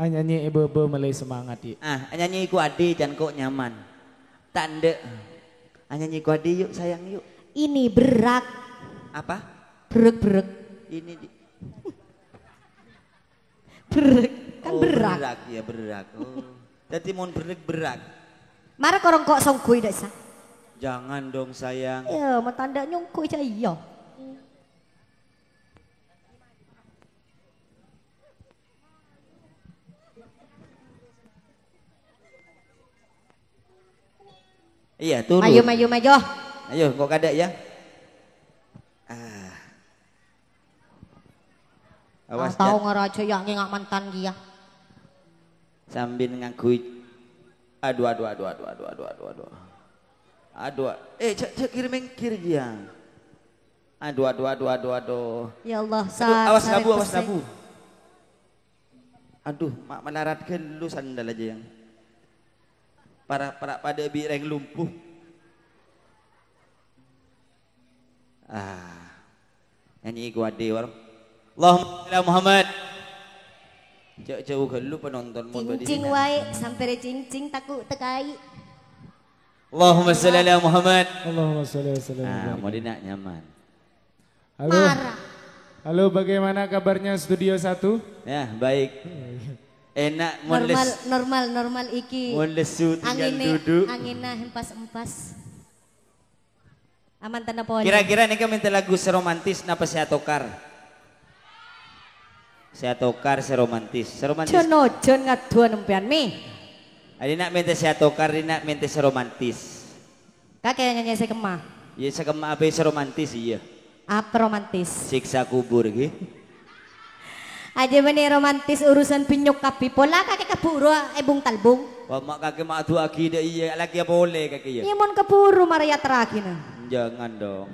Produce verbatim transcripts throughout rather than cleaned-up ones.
Anyanyi è bâbâ mellè semangat, Yi'. Ah, anyanyi ku Adi, can ko' nyaman. Ta' endâ'. Anyanyi ku Adi, yuk, sayang, yuk. Ini berak. Apa? Berek-berek. Ini di- Berek. Kan Oh, berak. Berak, ya, berak. Oh. Dadi mon berek, berak. Mara korong ko' songgui, dâ' sa. Jangan dong, sayang. Iya, matandhâ nyonggui jâ' iyâ. Iya, turu. Ayo, maju, maju. Ayo, engko' kadâ' ya. Ah. Awas, Ah, tao Jan. Ngara aja ya ngèngak mantan kèya. Sambil ngangghuy. Aduh, aduh, aduh. Aduh, eh, jhâ', jhâ' kèr-mèngkèr kèya. Aduh, aduh, aduh, aduh, aduh. Ya Allah, Aduh, awas sat-, labu, awas sarepes, labu. Aduh, ma-, malarat ghâllu sandal aja, yang. Para, para padâ bi' rèng lumpuh. Ah. Nyanyi ku adhi, war. Allahumma shalli ala Muhammad. Jhâ', jhâu ghâllu penonton mon bâdhi Cincing dinna'. Wae, sampèrè cincing tako' tekai. Allahumma shalli ala Muhammad. Allahumma shalli wa sallim wa Ah, barik. Mau dinna' nyaman. Halo. Marah. Halo, bagaimana kabarnya Studio Satu? Ya, baik. Enak, mon Normal, les-, normal, normal iki. Mon lesu tinggal Angine, duduk. Angina empas-empas. Aman tenna pole. Kira-kira nèka mènta lagu sè romantis napa sè atokar? Sè atokar sè romantis. Sè romantis. Jon-ojon ngaduwan empèyan, Mi. Adi nak mènta sè atokar, adi nak mènta sè romantis. Kakè nyanyi sè kemma. Iya, sè kemma apa sè romantis, iya. Apa romantis? Siksa kubur, ghi. Aja bânnè romantis urusan bânnyok kabbhi. Pola kakè kaburu èbung-talbung. Wah, ma' kakè ma' adu'agi dâ' iyâ, lagi apa oleh kakè ya? Iyâ, mon kaburu mara èyaterraghi, nah. Jangan dong.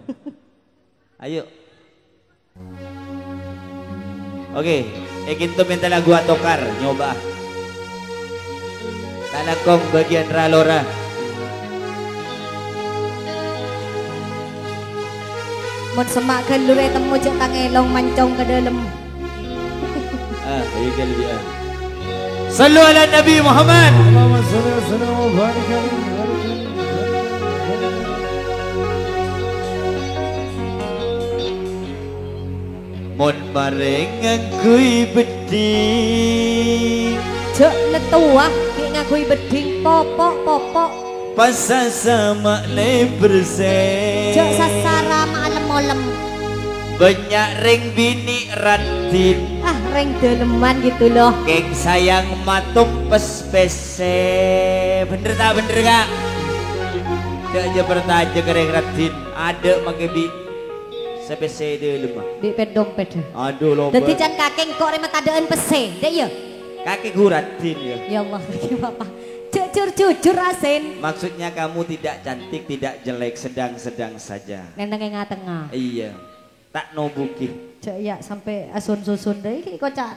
Ayo. Oke, è ka'dinto mènta lagu atokar, nyoba. Ta' langkong bâgiyân ra-lora. Mon semma' ghâllu rè temmo jhâ' tang èlong mancong ka dâlem. Ah, iya, ghâllu, ya. Sallu ala Nabi Muhammad. Allahumma shalli wa sallim wa barik alaihi. Mon marè ngangghuy beddhing. Jhâ' lettowa, ghi' ngangghuy beddhing, popo', popo'. Pas sasama' lè bersè. Jhâ' sasara ma'lem-molem. Bânnya' rèng binè' raddhin. Ah, rèng dâlemman gitu loh. Kèng sayang matompes pèssè. Bhender ta' bhender, Ka'? Jhâ' jhâ' parcajâ ka rèng raddhin. Adâ' mangkè bi' sè pèssè dâlemma. Bi' pèt-dompèt. Aduh, lomba. Dâddhi can kakè engko' rè matadâ'ân pèssè, dâ' iyâ? Kakè ghu raddhin, ya. Ya Allah, bagi Bapak. Jujur-jujur, Asin. Maksudnya kamu tidak cantik, tidak jelek, sedang-sedang saja. Neng-neng nga-tengnga. Iya. Ta' nobugi. Jhâ' iyâ sampè' asun-susun dâ' iki koca'.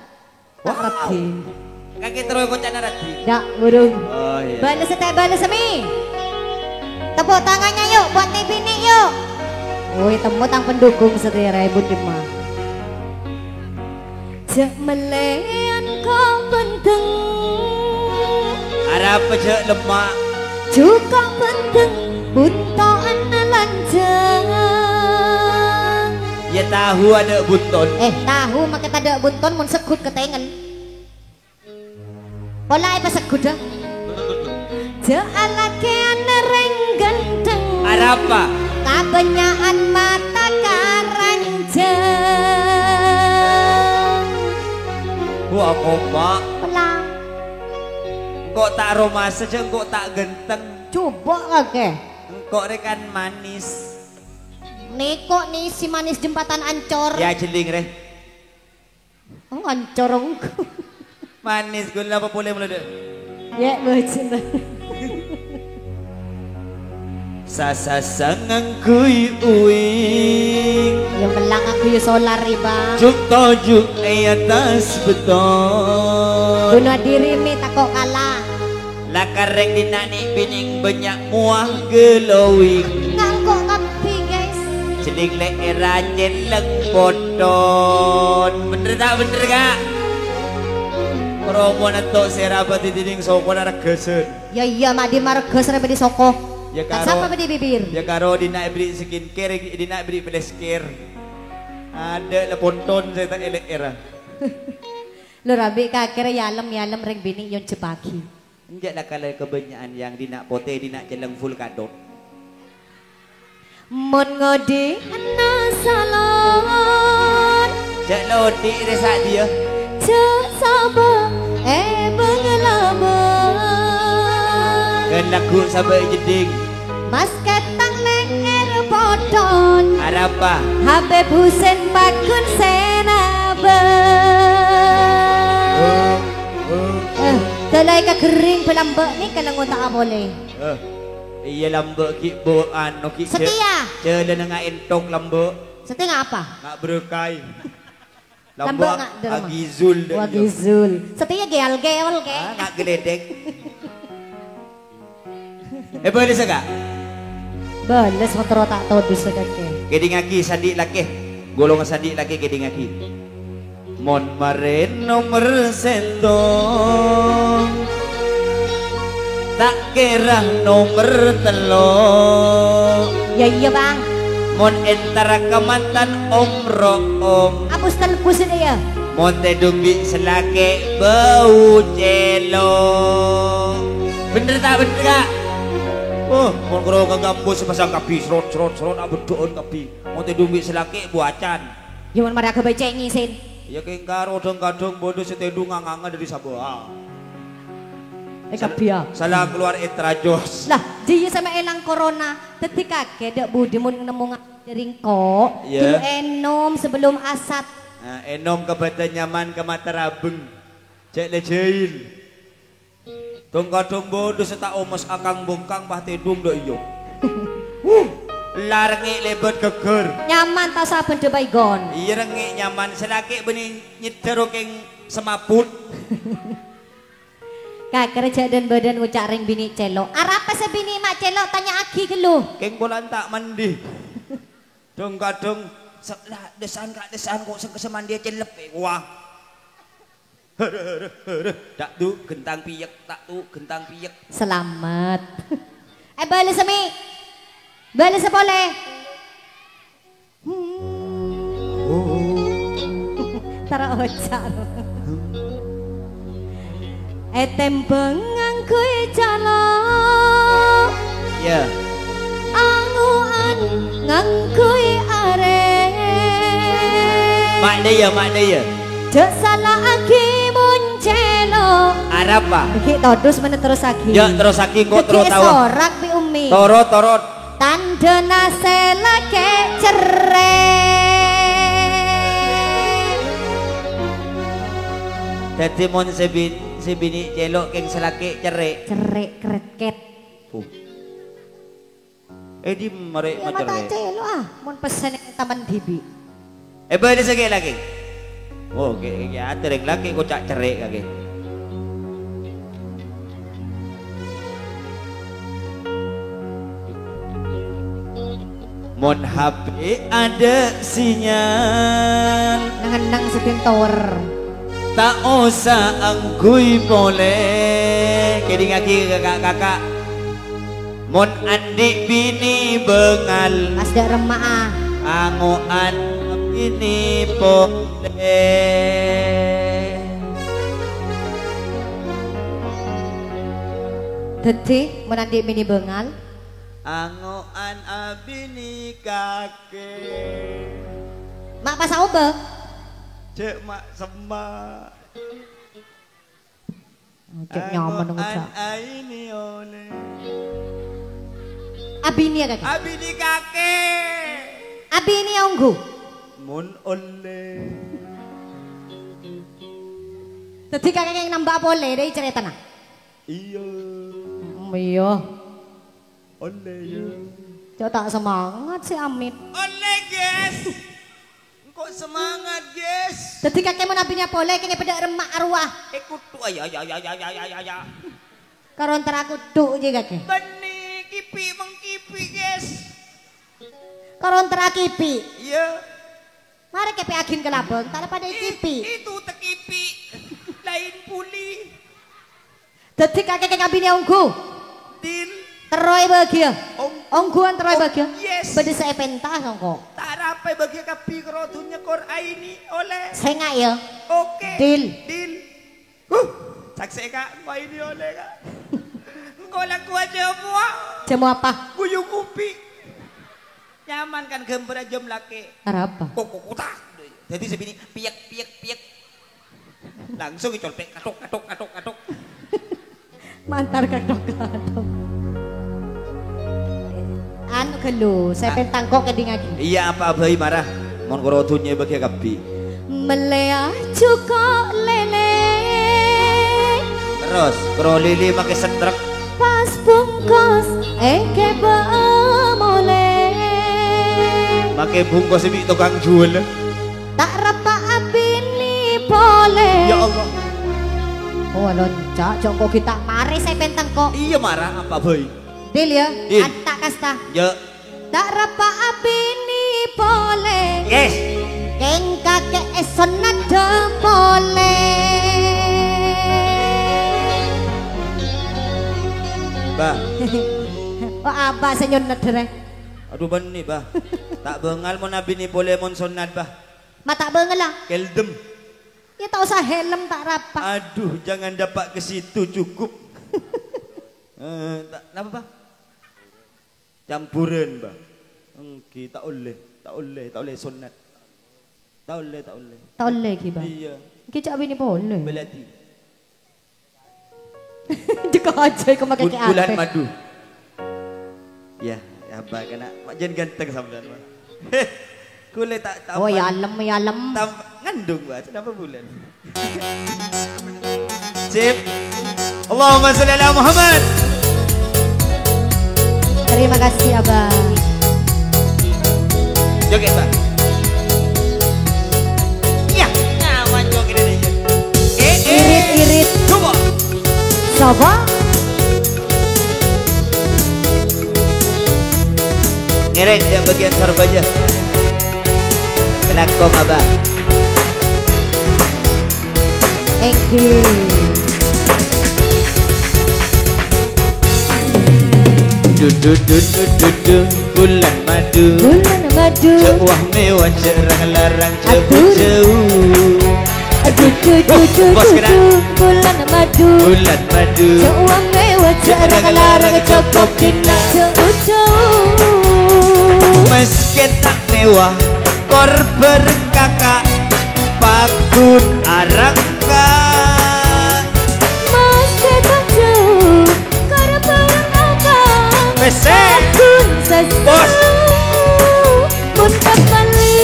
Wow. Raddhin. Kakè terro koca'na raddhin. Dâ', burung. Oh, iya. Bales ta' bales, Mi. Tepuk tangannya yuk buat Tibini yuk. Woi, temmo tang pendukung sadhâjâ, Ibu Dima. Jhâ' mellèyan ko' bhândheng. Arapa jhâ' lemma'? Jhuko' bhândheng bunto'anna lanjhâng. Ya tahu adâ' bunton. Eh, tahu makè tadâ' bunton mon segghut ka tengel. Pola èpasegghut, dâ. Jhâ' alakèyan rèng ghântheng. Arapa? Kabânnya'an mata karanjhâng. Wah, kompak. Pola. Engko' ta' romasa, jhâ' engko' ta' ghântheng. Coba kakè. Engko' rè kan manis. Nèko' nè si manis jembatan Ancor. Ya, jhelling rè. Oh, Ancor ongghu. Manis, ghun apa polè mula, Dek? Yek, bajingan. Sasasa ngangghuy uwing. Ya, mellang aku ya solar, Iba. Juk tojuk e atas beton. Bunuh diri, Mi, tako' kalah. Lakar rèng dinna' nè' binèng bânnya' mowa glowing. Ngangko' kabbhi, guys. Jhelling lè'èrra nyelleng pothon. Bhender ta' bhender, Kak? Mon ènto' sè rabâdhi dhinèng sokona reggâsân. Ya iyâ, ma' dhimma reggâs rè bâdhi soko. Ya karo, sapa bâdhi bibir? Ya karo dinna' èberri' skincare, dinna' èberri' face care. Adâ' la ponton sè ta' èlè'èra. Lo rabi' kakè rè yalem-yalem rèng binè' èonjhâbbhâghi. Enjâ' la kalè kabânnya'an yang dinna' potè, dinna' celleng full kadhot. Mon ngodhi'na salon, jhâ' lodhi' rè sa'dhiyâ. Jhâ' sabâ' è bâng-labâng. Ghân lagghu' sabâ' è jeddhing. Mas kètang lèngngèr pothon. Arapa? Habib Husain paggun sè nabâng. Eh, dâlâi ka ghering bâlâmbâ' nèka la ngota'a polè. Eh, iyâ lambâ' ghi' bo-, ano ghi' jâ-, Setia. Jhâlânna nga' èntok lambâ'. Setia ngapa? Nga' berkahi. Lambâ' Lambâ' nga' derma. Agizul dâ' iyâ. Agizul. Setia ghi' algeol, ghi'. Ah, nga' gledek. Eh, bâlessa, Ka'. Bâles motorra ta' todus, Kakè. Kèdingngaghi sandhi' lakè. Golongan sandhi' lakè kèdingngaghi. Mon marè nomer sèttong, ta' kèra nomer tello'. Ya iyâ, Bang. Mon èntara ka mantan om ro'om. Apus telbus ini ya. Mon tèdung bi' sè lakè' bâu cèlo'. Bhender ta' bhender, Ka'? Oh, mon karo ka kampus pasang kabbhi, srot, srot, srot, abeddu'un kabbhi. Mon tèdung bi' sè lakè' buacan. Ya, mon marè aghâbây cèngèng, Sin. Ya, kèng karo dhâng-kadhâng bâdâ sè tèdung nga-nganga dâri sabâ. Eh, Sal-, kabbhi, ya. Sala kalowar ètrajos. Lah, jiyâ samè èlang corona. Dhâddhi kakè dâ' budi mon nemmo nga-, dâri engko'. Iya. Dulu ènom sabellum asat. Nah, ènom ka bâdân nyaman ka mata rabeng. Jhâ' lè jâil. Dhâng-kadhâng bâdâ sè ta' omes akang-bengkang pas tèdung dâ' iyâ. Huh, la rengngè' lèbât ghâggâr. Nyaman ta' sabân dâ' bâigon. Iyâ, rengngè' nyaman. Sè lakè' bânnè nyèddhâ rokèng semaput. Kakè rè jhâ' dhân-bâdhân ngoca' rèng binè' cèlo'. Arapa sè binè' ma' cèlo', tanya'aghi ghâllu. Kèng polana ta' mandi. Dhâng-kadhâng se-, la, dessa'an ka' dessa'an ko' sengka sè mandiyâ cellep, eh, wah. Hara, hara, hara. Ta' tu' ghentang piyek, ta' tu' ghentang piyek. Selamat. Eh, bâlessa, Mi. Bâlessa polè. Hmm. Tara oca'. Ètèmbhâng ngangghuy calo'. Iya. Ango'an ngangghuy arè. Ma'na ya, ma'na ya. Jhâ' sala'aghi mon cèlo'. Arapa? Ghi' todus mènta terrosaghi. Ya, terrosaghi, engko' Ghi' terro tawa. Èsorak bi' Ummi. Torot, torot. Tandhâna sè lakè' cerrè'. Dhâddhi mon sè bin-, sè binè' cèlo' kèng sè lakè' cerrè'. Cerrè', krètkèt. Uh. Eh, di marè Iyâ, ma' ta' macerrè'. Cèlo', ah, mon pèssèna taman dhibi'. Eh, bâlessa ghi' lakè'. Oh, ghi', ghi', ghi', atè rèng lakè' koca' cerrè' kakè. Mon H P adâ' sinyal. Neng-enneng sè tower. Ta' osa angghuy polè. Kèdingngaghi, kakak-kakak. Mon andi' binè bângal. Pas dâ' remma'a. Ango'an binè polè. Dhâddhi, mon andi' binè bângal. Ango'an abinè kakè. Ma' pas aobâ? Cè' ma' semma'. Cè' nyaman Ango'an ngucap. Ainè olè. Abinè ya, kakè? Abinè kakè. Abinè ya ongghu. Mon ollè. Dhâddhi kakè kèng nambâ polè dâri carètana? Iyâ. Mm, iyâ. Ollè, yâ. Cok ta' semangat sih, Amit. Ollè, guys. Engko' semangat, guys. Dhâddhi kakè mon abinè polè, kèngèng padâ remma' arowa. Eh, kodhu, ay, ay, ay. Karo entara kodhu jiyâ kakè. Bânnè, kipi' mengkipi', guys. Karo entara kipi'. Iyâ. Marè kèpè'aghin ka labâng, ta' la padâ I-, èkipi'. Itu tekipi'. Laèn poli. Dhâddhi kakè kèng abinè ongghu. Dil. Terro èbâghiyâ. Ong-, Ongghuwân terro èbâghiyâ. Yes. Bâdâ sè èpènta, songko'. Ta' arapa èbâghiyâ kabbhi karo dhunnya, kor aènè ollè. Sènga', yâ. Oke. Dil. Dil. Huh. Saksè, Ka', engko' aènè ollè, Ka'. Engko' la kowa jamowa. Jamowa apa? Guyu kupi. Nyaman kan ghâmbhârrâ jhâm lakè'. Arapa? Kok, kok, kotak. Dhâddhi sè binè' piyek, piyek, piyek. Langsung ècolpè', kathok, kathok, kathok, kathok. Mantar kathok, kathok. Anu ghâllu, sè Ah. pènta engko' kèdingngaghi. Iyâ, apa bhâi mara? Mon karo dhunnya èbâghiyâ kabbhi. Mellèya jhuko' lèlè. Terros, karo lèlè makè setrek. Pas bungkos, èghibâ molè. Makè bungkos bi' tokang juwâl. Ta' arapa abinè polè. Ya Allah. Oh, lonca', jhâ' engko' ghi' ta' marè sè pènta engko'. Iyâ, mara, apa bhâi? Dil, yâ? Dil. Anta kasta. Yâ. Ta' arapa abinè polè. Yes. Kèng kakè èsonnat polè. Bah. Oh, apa sè nyonnat, Dre? Adhu, bânnè, Bah. Ta' bângal mon abinè polè mon sonnat, Bah. Ma' ta' bângal, la? Keldem. Yâ, ta' osa helm, ta' arapa. Aduh, jangan dapat ke situ, cukup. Eh, ta', napa, Bah? Campuran, Bah. Èngghi, ta' ollè, ta' ollè, ta' ollè sonnat. Ta' ollè, ta' ollè. Ta' ollè, ghi, Bah? Iyâ. Ghi, jhâ' abinè polè. Belati. Jhâ' aja, kok makè Bul-, bulan ate. Madu. Ya, ya, Abah kena. Mak, jan ganteng sampean, Mak. Heh, kulâ ta', ta'. Oh, ya alem, ya alem. Tam-, ngandung, Mak. Kenapa bulan? Sip. Allahumma sholli ala Muhammad. Terima kasih, Abah. Joget, Pak. Iya. Nah, mancung ini nih. Eh, eh. Irit, irit. Coba. Sapa? Ngereng dia bagian Sarbaja. Kelakong, Abah. Thank you. Du, du, du, du, du, du, bulan madu. Bulan madu. Jhâ' wah mèwah, jhâ' rang-larang, jhâ' Aduh. Jhâ'. Aduh, du, du, du, Bos du, kena. Du, bulan madu. Bulan madu. Jhâ' wah mèwah, jhâ' rang-larang, cokop dina. Jhâ', jhâ'. Maskè ta' mèwah, kor bhâreng kaka', paggun arangka. Maskè ta' jhâu, kor bhâreng kaka', Pesek. Paggun sèsè. Bos. Mon kapali.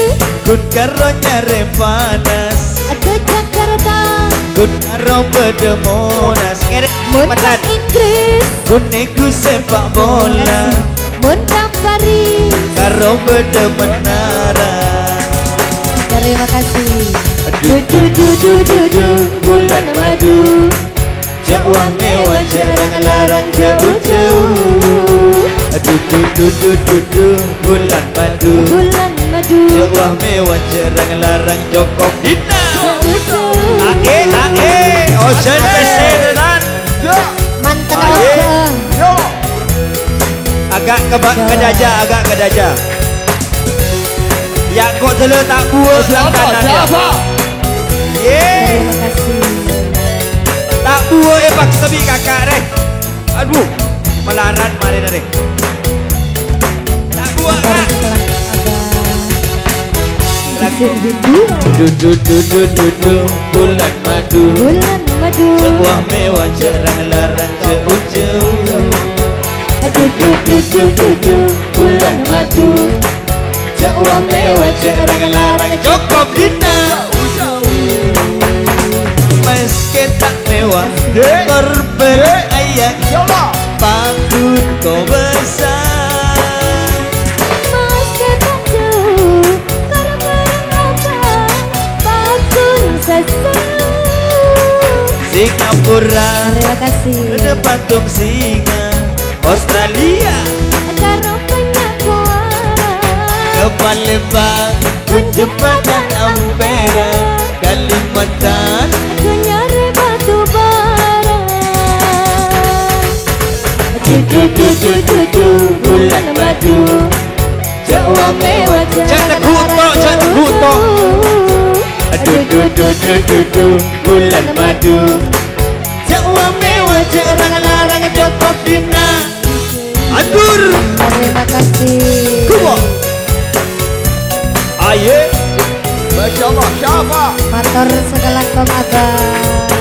Ghun karo nyarè panas. Adhu Jakarta. Ghun karo bâdâ Monas. Kèrè Mon Medan. Inggris. Ghun nèngghu sepak bola. Mon ka Paris. Karo bâdâ menara. Terima kasih. Du, du, du, du, du, du, bulan madu. Jhâ' wah mèwah, jhâ' rang-larang, jhâ', jhâ'. Du, du, du, du, du, du, bulan madu. Bulan madu. Jhâ' wah mèwah, jhâ' rang-larang, cokop dina. Jhâ', jhâ'. Aè, aè. Ojan pèssè, tenan. Mantep. Aè. Yo. Agak ke ba-, ke dada, agak ke dada. Ya, kok dulu tak buat Siapa? Siapa? Ye. Terima kasih. Tak buat, eh, paksa bi kakak, reh. Aduh, melarat mari dari. Tak buat, Kak. Lagu. Du, du, du, du, du, du, bulan madu. Bulan madu. Jhâ' wah mèwah, jhâ' rang-larang, jhâ', jhâ'. Adu, du, du, du, du, du, bulan madu. Jhâ' wah mèwah, jhâ' rang-larang, cokop dina. Maskè ta' mèwah, Dek. Korban Dek. Ayat. Ya Allah. Panggung kobâsa. Maskè ta' jhâu, korban apa? Panggung sèsè. Singapura. Terima kasih. Ada patung singa. Australia. Karo penyakoa. Ke Palembang. Jembatan Ampera. Kalimantan. Ke nyarè batu bara. Jhâ' teggu' to, jhâ' teggu' to. Adu, du, du, du, du, du, bulan madu. Jhâ' wa mèwah, jhâ' rang-larang, cokop dinna'. Adur. Terima kasih. Kuwa. Aye. Masya Allah, siapa? Matur sakalangkong, Abah.